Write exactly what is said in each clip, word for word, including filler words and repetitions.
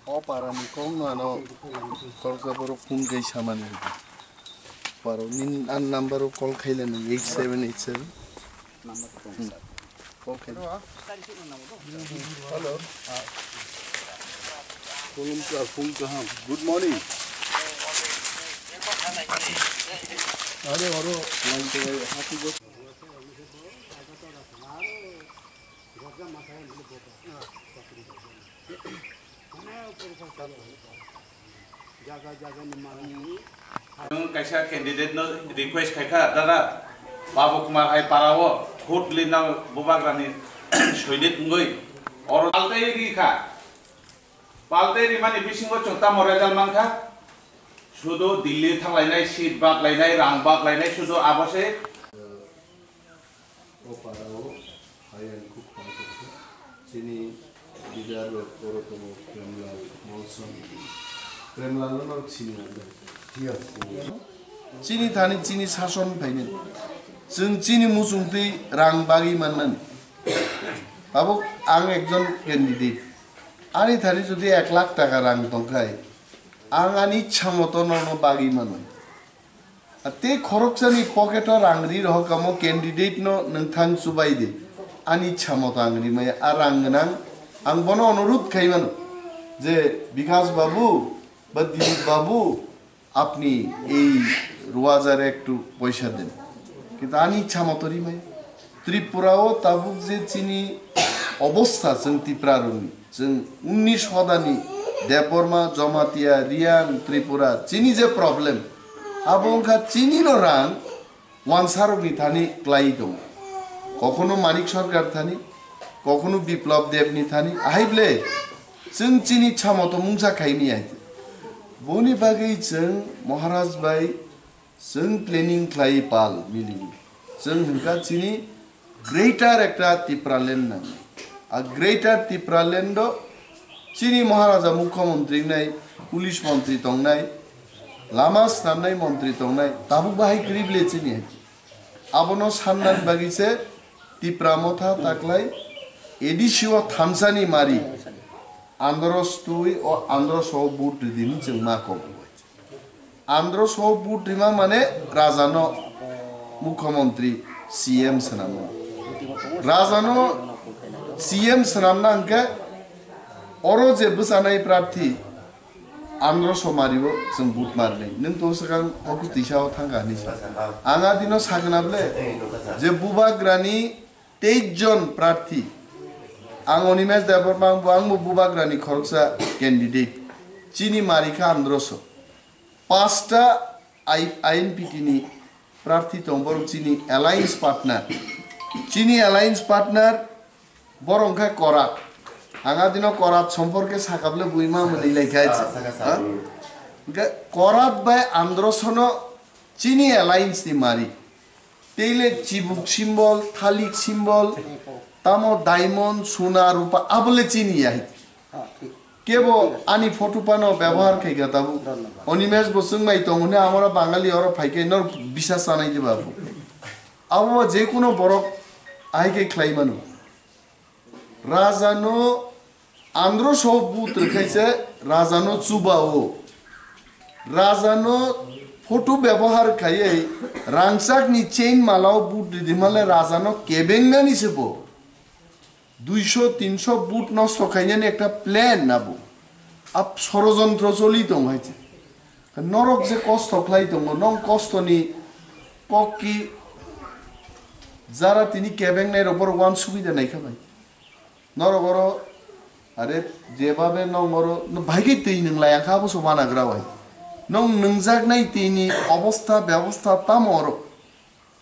O para ni kok no ano kok sa borok phone kai samani. Para ni an number o call khai le nang eight seven eight seven. Number ko. Hmm. Call khai. Hello. Phone ka, phone ka ham. Good morning. Are oro. Nwng kaisa candidate no request khaikha, dada, Babu Kumar hai para o vote lina bubagrani soinit wngwi oro paltai rikha. Paltai rimani bisingo chwng tamo result mankha? Sudu Delhi thanglainai, seat baklainai, rang baklainai, sudu abo se. O para o hai ang kuk phai tongkha. Chini leader rok oro tongo Premlal Molson. Premlal no sini ang. Thia. Chini thani chini sason phaini. Chwng chini muchungtwi rang bagwi mannani. Tabuk ang ekjon candidate. Ani thani jodi ek lakh taka rang tongkhai, ang ani ichha moto nono bagwi mano. A tei khoroksani pocket o rang ri rohor kamo candidate no nwng thang chubai di. Ani ichha moto ang ri maya, a rang gwnang ang bono onorudh khai mano je, Bikash babu ba Dilip babu, apni ei ruwajare ektu poisa den. Kintu ani ichha moto ri maya. Tripura o tabuk je chini obostha chwng Tipra rokni, chwng unnish hodani Debbarma, Jamatia, Riang, Tripura chini je problem, abo wngkha chini no rang wansarokni thani klai tongo. Kokhno Manik Sarkar thani, kokhno Biplab Debni thani, ahai ble chwng chini ichha moto mungsa khai maya hai. Boni bagwi chwng Maharaj bai chwng planning khlai pal mili. Chwng hwnkha chini greater ekta Tipraland nang. A greater Tipraland o chini Maharaja Mukhyamantri wngnai, police montri tongnai, lama swnamnai montri tongnai, tabuk bahai kwrwi ble chini hai. Abono sanna bagwi se Tipra Motha taklai A D C o thansani mari andro stui o andro so vote ridi hinwi chwng ma kok. Andro so vote rima mane Raja no Mukhyamantri C M swnamno. Raja no C M swnamna hwnkhe oro je bwchanai prarthi andro so mario chwng vote marnai. Nwng to swkang oku tisa o thangkha hinwi sa. Ang a dino sakna ble je bubagrani teis jon prarthi. Ang Animesh Debbarma, ang bo, ang bo bubagrani khoroksa candidate. Chini mari kha andro so. Pasta I-, I N P T ni prarthi tong, borok chini alliance partner. Chini alliance partner borok wngkha Korat. Ang a dino Korat somporke sakable buima mwnwi lai kha. Ah, saka sa. Ha? Hwnkhe Korat bai Androsono chini alliance ni mari. Teile chibuk symbol, thalik symbol, tamo diamond, suna, rupa, abole chini ya. Kebo ani photo pano byabohar khai kha tabuk. Dhonnobad. Animesh bo chwng bai tongo hwnwi amora Bangali oro phai khe nor bisas chanai di babu. Abo je kuno borok ahai khe khlai mano. Raja no andro so but rwkhaise raja no chuba o. Raja no photo byabohar khaiwi rangchak ni chain mala o but ridi male raja no kebengnani se bo. Duiso tinso but nosto khainani ekta plan nabo. Ab sorojontro choli tong hai se. Norok je kosto khlai tongo, nong kosto ni kok ki jara tini kebengnai rok borok wan subida nai kha bai. Norok oro, are, jebabe nong oro, no, bhai khe twi nwng lai, ang kha abo se wanagra bai. Nong nwngjaknai twi ni obostha, bebostha tamo oro.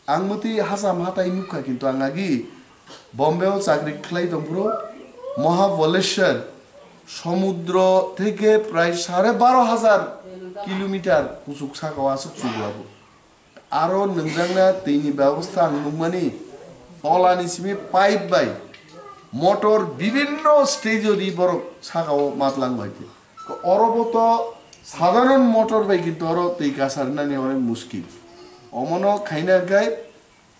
Ang mwtwi hacham hatai nukha, kintu ang agi Bombay o chakri khlai tong phuru, Mahabaleshwar somudro theke prai sare baro hajar kilometer kuchuk saka o aswk chukla bo. Aro nwngjakna twi ni bebostha ang nukmani, tola ni simi pipe bai motor bibinno stage o ri borok saka o matlang bai khe. Oro bo to sadharon motor bai kintu oro twi kasarnani onek muskil. Omono khaina khe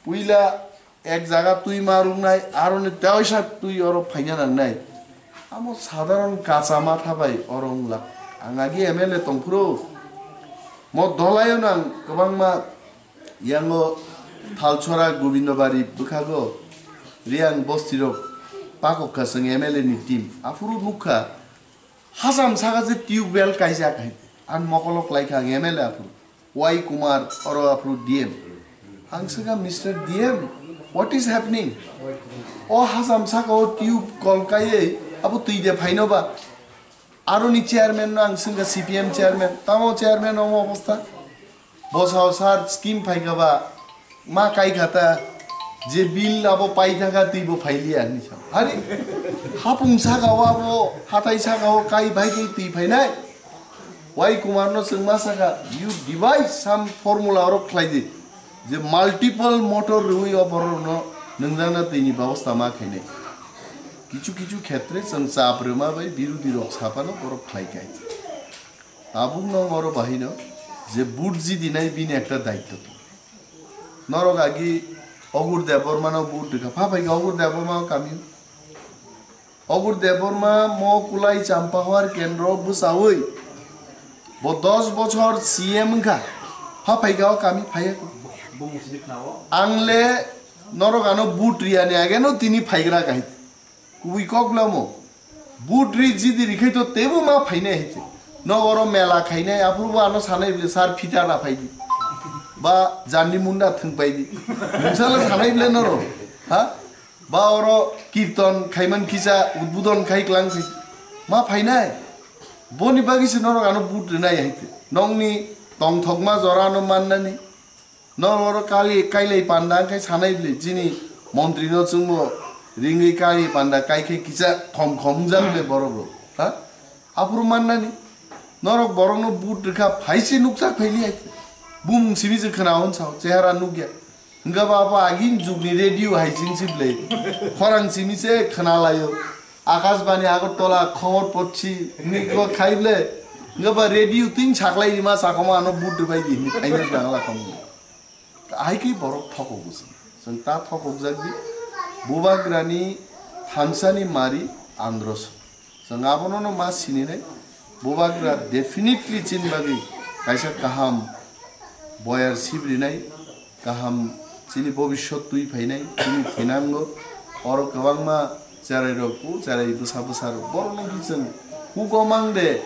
puila ek jaga twi ma rwnai, aroni teisa twi oro phaina nangnai. Amo sadharon kacha matha bai oro wng lak. Ang agi M L A tongphuru. Mo dolaio nang kwbangma yango Thalchora Gobindobari bwkhago Riyang bostirok pakok kha chwng M L A ni team. Aphuru nukha hacham saka je tube well kaijak hai. Ang mokolo klai kha ang M L A aphuru. Y Kumar, oro aphuru D M. Ang swkha, "Mister D M, what is happening? O hacham saka o tube kol kaiwi abo twi de phaino ba?" Aroni chairman no ang swngkha, C P M chairman, "Tamo chairman omo obostha? Bosao sir scheme phaikha ba, ma kaikha ta, je bill abo paithakha twi bo phailiya," hinwi sa. Hari hapung saka o abo hatai saka o kai phai kai twi phainai? Y Kumar no chwng ma sakha, "You devise some formula oro khlai di, je multiple motor rwi o borok no nwngjak na twi ni babosta ma khainai." Kichu kichu khetre chwng chap rwma bai birodhi rok saphano borok khlai kha. Tabuk no oro bahino je vote ji dinai bini ekta daitto tongo. Norok agi Ogur Debbarma no vote rwkha, pha phaikha Ogur Debbarma o kamio. Ogur Debbarma mo kulai Champahwar kendro bwchaui bo dos bochor C M wngkha, pha phaikha o kami phaiya. Ang le norok ano vote riyani age no tini phaigra kahit. Kubui kok bwlamo. Vote ri jidi rikhai to tebo ma phainai hai se. No oro mela khainai, aphuru bo ano sanai bile, "Sir, phita ra phai di. Ba jandi munda thwng pai di." Mungsa le sanai bile noro. Ha? Ba oro kirton khaiman kisa udbudon khai klang khai. Ma phainai. Boni bagwi se norok ano vote rinai hai se. Nongni tongthokma jora no mannani. Norok oro kali kailai panda wngkhai sanai bile, chini montri no chwngbo ringwi kali panda kaikhe kisa khom khom wngjak bile borok rok. Ha? Aphuru mannani. Norok borok no vote rwkha, phaise nukjak phaili hai. Bumung simi je khwna hwn sao, chehara nukya. Hwnkhe ba abo agini jugni radio hai chingsi bile. Khorang simi se khwna laio. Akashbani Agartala khobor pochi ni ko khai bile. Hwnkhe ba radio tin saklai rima sakoma ano vote rwbai di hinwi phaina bangla khamu. Hai khe borok thokok bwswk. Chwng ta thokokjak di. Bubagrani thansani mari andros. Chwng abono no ma sininai. Bubagra definitely chini bagwi kaisa kaham boyar sibrinai, kaham chini bobiswt twi phainai, chini thinango. Oro kwbangma cherai rok, o cherai bwsa bwsa rok. Borok no khe chwng hugo mang de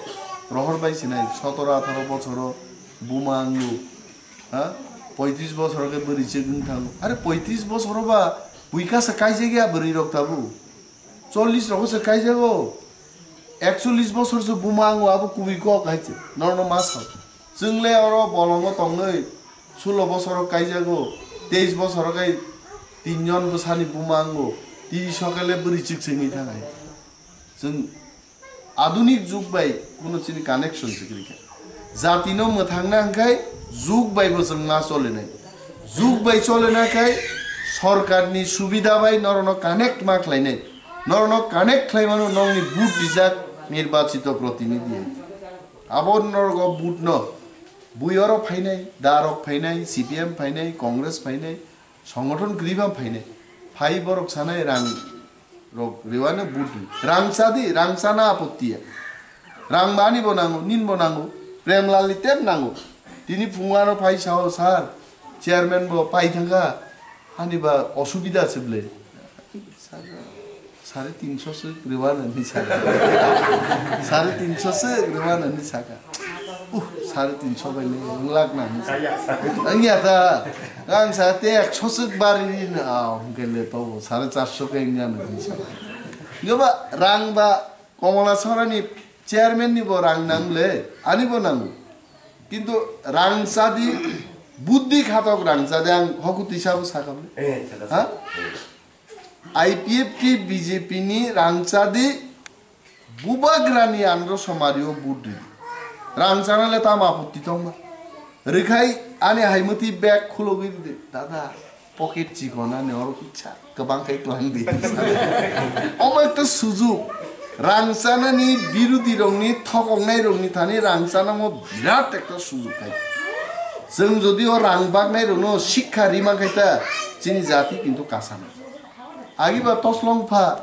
rohor bai sinai, sotoro atharo bochoro buma ango. Ha? Poitris bosor khe bwrwi chwk wng thango. Are poitris bosor ba buikha se kaijak ya bwrwi rok tabuk. Chollis rok se kaijago. Ekchollis bosor se buma ango abo kubui kok hai se. Norno ma sao. Chwng le oro bolongo tongwi sulo bosor kaijago. Teis bosor kai tinjon bwsani buma ango. Twi sokele bwrwi chwk se wngwi thang hai. Chwng Adunik jug bai kuno chini connection se kwrwi kha. Jati no mwthangna hwnkhe jug bai bo chwng ma cholinai. Jug bai cholina khai sorkar ni subida bai norok no connect ma khlainai. Norok no connect khlaimano nokni vote rijak nirbachito protinidhi hai. Abo norok o vote no bui oro phainai, darok phainai, C P M phainai, Congress phainai, songothon kwrwi bam phainai. Phai borok sanai rang rok rewano vote ri. Rang chadi, rang chana apotti ya. Rang bani bo nango, nin bo nango, Premlal ni tep nango. Tini phungwano phai sao, "Sir, chairman bo pai thangkha, hani ba osubida se ble." Sir, sare tinso se rewano ni saka. Sare tinso se rewano ni saka. Uh, sare tinso bai le, wng lak na hinwi sa. Wng ya ta, ang sa te ekso swk bari ri na, ah, hwnkhe le to bo sare charso khe wng ya hinwi sa. Wngkhe ba rang ba Komala Sorani chairman ni bo rang nang le, ani bo nango. Kintu rang chadi, buddhi khatok rang chadi ang hoku tisa bo sakha le. Eh, chada. Ha? I P F T B J P ni rang chadi Bubagrani andro somari o vote ridi. Rang chana le tamo apotti tongma. Rwkhai ani haimwtwi bag khulogwi ridi. Dada, pocket chikon ani oro kisa kwbang khe twlang di. Omo ekta sujuk. Rang chanani birodhi rokni, thokoknai rokni thani rang chanamo birat ekta sujuk khai. Chwng jodi o rang baknai rokno sikha rima khai ta, chini jati kintu kasana. Agiba toslong pha,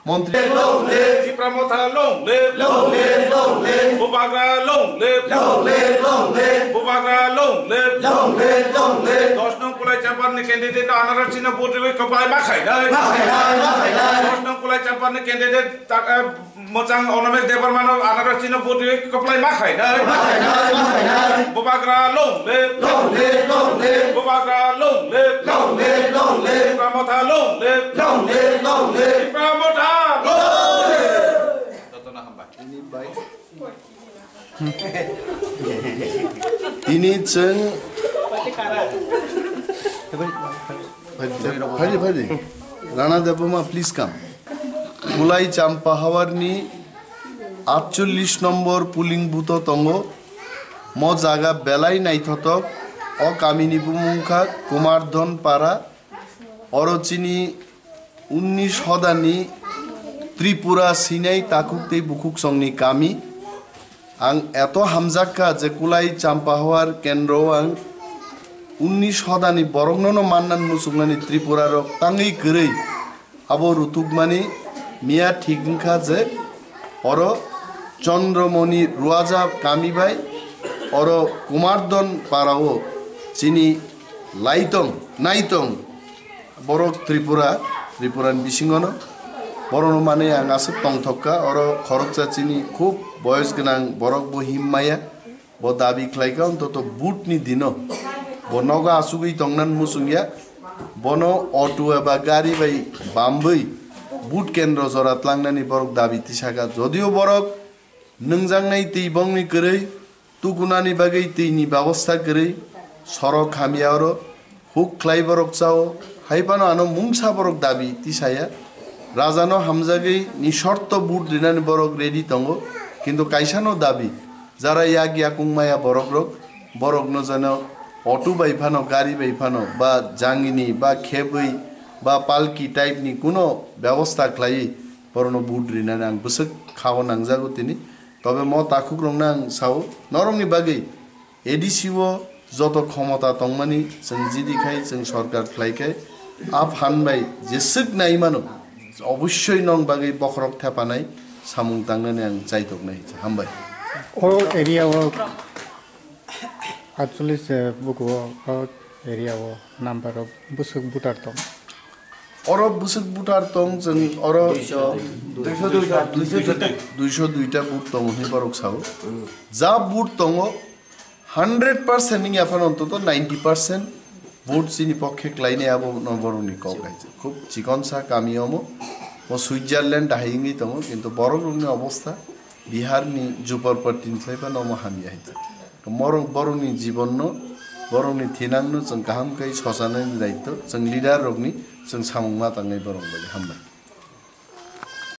Montri. Long live! Tipra Motha long live! Long live, long live! Bubagra long live! Long live, long live! Bubagra long live! Long live, long live! Dos nong Kulai Champar ni candidate no anarok chini vote riwi kwplai ma khainai. Ma khainai, ma khainai. Dos nong Kulai Champar ni candidate ta-, eh, Mwchang Onomesh Debbarma no anarok chini vote riwi kwplai ma khainai. Ma khainai, ma khainai. Bubagra long live! Long live, long live! Bubagra long live! Long live, long live! Tipra Motha long live! Long live, long live! Tipra Motha long live! Jotono hambai. Tini chwng Phaidi, phaidi. Rana Debbarma, please come. Kulai Champa Hawar ni atchollish nombor polling booth o tongo. Mo jaga belai naithotok. O kami ni bumung kha Kumar Dhon Para. Oro chini unnish hodani Tripura sinai takhuk tei bukhuk songni kami. Ang eto hamjak kha je Kulai Champa Hawar kendro o ang unnish hodani borokno no mannan muchungnani Tripura rok tangwi kwrwi. Abo rutukmani miya thik wngkha je oro Chandramoni Ruaja kami bai oro Kumardon Para o chini laitong naitong borok Tripura, Tripura ni bisingo no borok no manwi ang aswk tongthok kha, oro khoroksa chini khub boyos gwnang borok bo him maya. Bo dabi khlai kha, ontoto vote ni dino bo nogo achugwi tongnan muchung ya. Bono auto eba gari bai bambwi vote kendro jora tlangnani borok dabi tisa kha. Jodio borok nwngjaknai twi bongni kwrwi tukunani bagwi twini babosta kwrwi, sorok hamya oro, huk khlai borok chao, hai phano ano mungsa borok dabi tisaya. Rajano hamjagwi ni shorto vote rinani borok ready tongo, kintu kaisano dabi, jara yak yakung maya borok rok, borokno jano auto bai phano, gari bai phano, ba jangini, ba khebwi, ba palki type ni kuno byabosta khlaiwi borokno vote rinani ang bwswk khao nangjago tini. Tobe mo takhuk rokno ang sao, norokni bagwi A D C o joto khomota tongmani chwng jidi khai, chwng sorkar khlai khai, a phan bai jeswk nai mano, obossoi nong bagwi bokhorok thepanai samung tangnani ang chaitoknai. Hambai. O area o atchollish, eh, buku o, o area o number o bwswk voter tong? Oro bwswk voter tong chwng oro duisho duita, duisho duita vote tongo hinwi borok sao. Ja vote tongo, hundred percent wngya phano ontoto ninety percent vote chini pokhe klainai, abo no borokni kok hai se. Khub chikonsa kami omo. O Switzerland dahai wngwi tongo, kintu borok rokni obostha Bihar ni Jupar Party ni khlai phano omo hamya hai se. Borok, borokni jibon no, borokni thinang no chwng kaham khai sosanani daitto chwng leader rokni, chwng samung ma tangnai borok bai. Hambai.